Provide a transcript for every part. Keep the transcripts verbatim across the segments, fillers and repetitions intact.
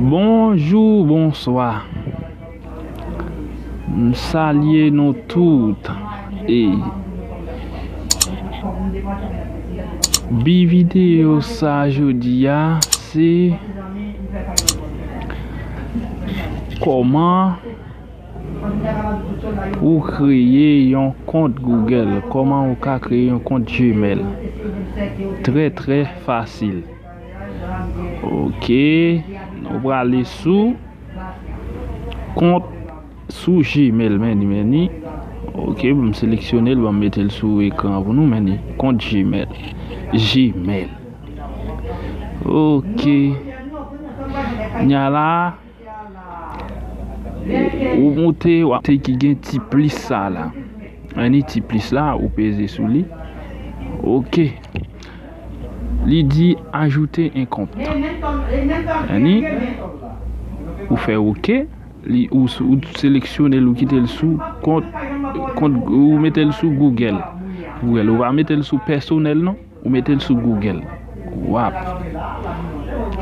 Bonjou, bonswa. M salye nou tout. E bi videyo sa jodi a, se kòman pou w kreye yon kont Google. Kòman ou ka kreye yon kont Gmail? Trè, trè fasil. Ok, nou prale sou kont sou Gmail, men ni, men ni. Ok, ban m seleksyone l, ban m mete l sou ekran pou nou, men ni. Kont Gmail. Gmail. Ok. Nya la, ou moute, w ap te ki gen ti plis sa la. Anni ti plis la, ou peze sou li. Ok. Li di ajoute un compte. Anni, ou fè ok. Li, ou, ou seleksyone l, ou kite l sou kont, kont, ou mete l sou Google. Google, ou pa mete l sou pèsonèl non. Ou mete l sou Google. W ap.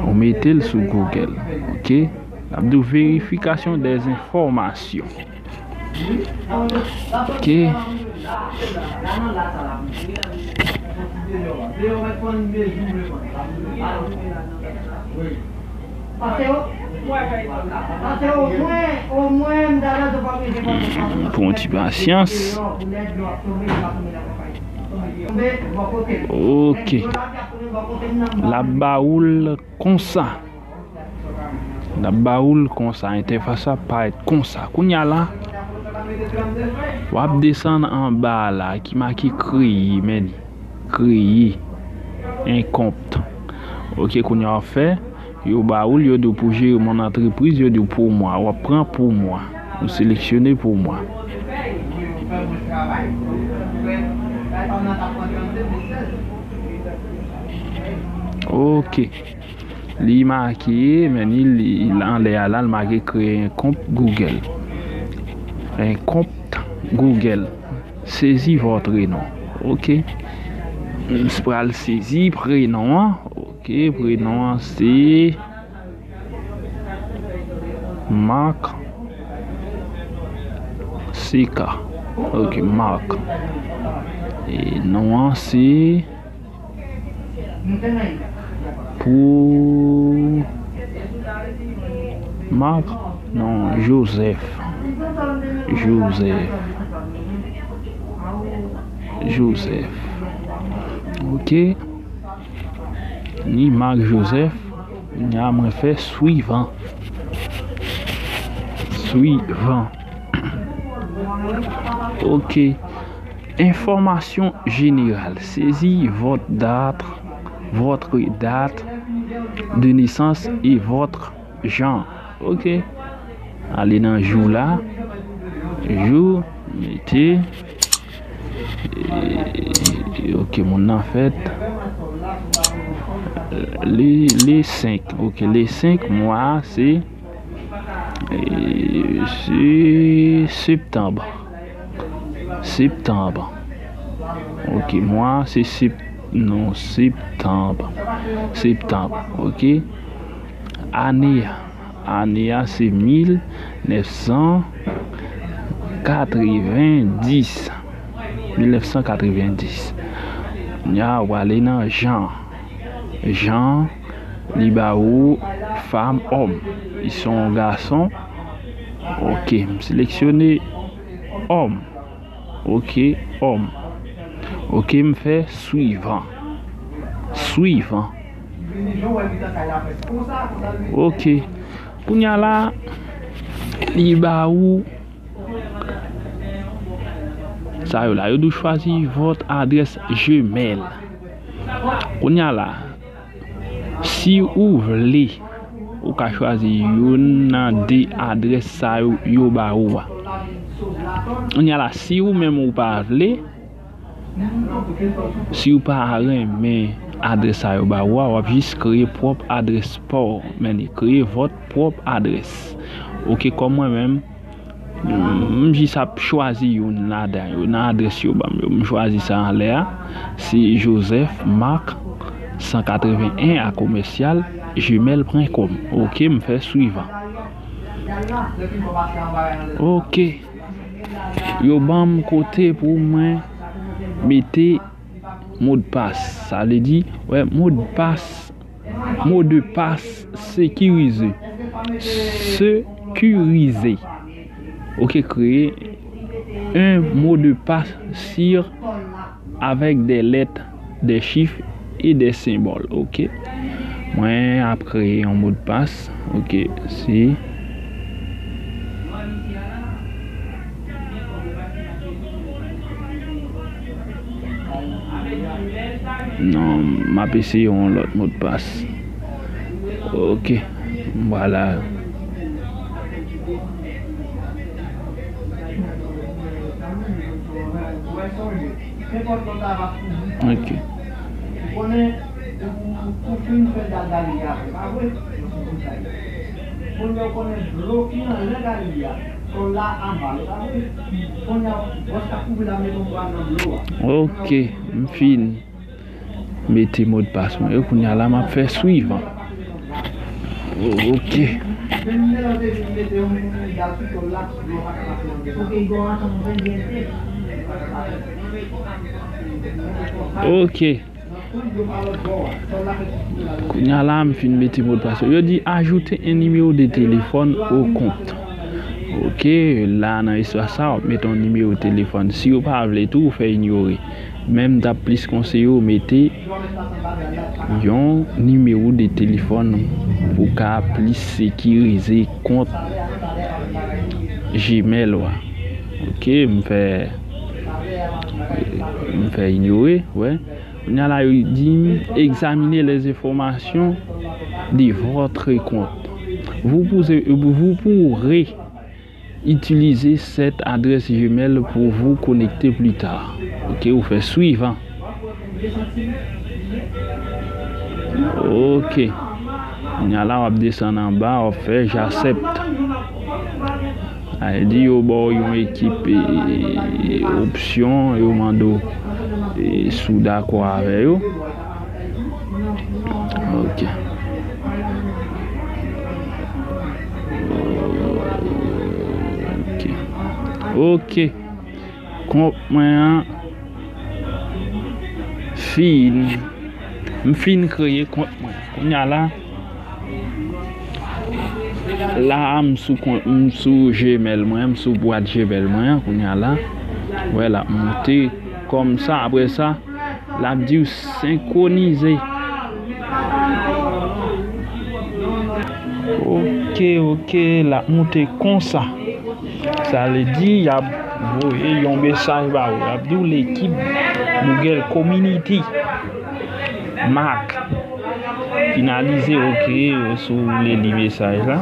Ou mete l sou Google. Ok? L ap di w vérification des informations. Ok. Pran yon ti pasyans. Ok. L ap ba ou l konsa. L ap ba ou l konsa. Entèfas la ap parèt konsa. Kounye a la, w ap desann anba a la ki make kreye, men kreye un compte. Ok, kounye a w ap fè, yo ba ou l, yo di w pou jere mon entreprise, yo di w pou mwa. W ap pran pou mwa. Ou seleksyone pou mwa. Ok. Li make, men li, li anlè a la, li make créer un compte Google. Un compte Google. Sezi votre nom. Ok. M pral sezi prenon an. Ok, prenon an se Marc Seka. Ok, Marc. E non an se Pou Marc, non, Joseph. Joseph. Joseph. Ok. Ni Marc Joseph. Nya mwen fè suivant. Suivant. Ok. Information générale. Saisis votre date, votre date de naissance et votre genre. Ok. Ale nan jou la. Jou, mete. E, ok, moun nan fèt. Le, le senk. Ok, le senk mwa, se E, se septanm. Septanm. Ok, mwa se sep-, non, septanm. Septanm, ok. Ane a. Ane a se mil nèf san katrevenndis. Mil nèf san katrevenndis. Nya w ale nan jan. Jan, li ba ou fanm, òm. Li se yon gason. Ok, m seleksyone òm. Ok, òm. Ok, m fè suivant. Suivant. Ok. Kounye a la, li ba ou sa yo la. Yo di w chwazi vòt adrès Gmail. Kounye a la, si ou vle, ou ka chwazi youn nan de adrès sa yo, yo ba ou a. Kounye a la, si ou menm ou pa vle, si ou pa renmen adrès sa yo ba ou a, w ap jis kreye pwòp adrès pa w, men li kreye vòt pwòp adrès. Ok, kòm mwen menm, M jis ap chwazi youn ladan yo, nan adrès yo ban m yo. M chwazi sa anlè a. Se Joseph Marc. san katreven en a commercial gmail point com. Ok, m fè swivan. Ok. Yo ban m kote pou mwen mete modpas. Sa vle di, wè, modpas, modpas sekirize. Sekirize. Ok, créer un mot de passe sûr avec des lettres, des chiffres et des symboles. Ok. Mwen ap kreye yon modpas. Ok, si. Non, m ap eseye yon lòt modpas. Ok, vwala. Ok. Ok, m fin mete modpas mwen yo. Kounye a la, m ap fè swivan. Ok. Ok. Kounye a la, m fin mete modpas yo. Yo di ajoute un numéro de téléphone au compte. Ok, la nan espas sa, w ap mete yon nimewo telefòn. Si w pa vle tou, ou fè inyore. Men m t ap plis konseye w mete yon nimewo de telefòn pou ka plis sekirize kont Gmail ou a. Ok, m fè, m fè inyore, wè. Kounye a la, yo di m examiner les informations de votre compte. Vous pouvez, vous pourrez utiliser cette adresse Gmail pour vous connecter plus tard. Ok, ou fè swivan. Ok. Kounye a la, w ap desann anba, w ap fè j'accepte. Sa vle di yo ba w yon ekip, e, opsyon, yo mande w, e, si w dakò avè yo. Ok. Ok. Ok. Kont mwen an fin. M fin kreye kont mwen. Kounye a la, la a, m sou kont, m sou Gmail mwen, m sou bwat Gmail mwen an, kounye a la. Wè, l ap monte kòm sa. Apre sa, l ap di w senkwonize. Ok, ok, l ap monte konsa. Sa vle di, y ap voye yon mesaj ba ou. Y ap di w lekip Google Community. Mak. Finalize, ok, si w vle li mesaj la.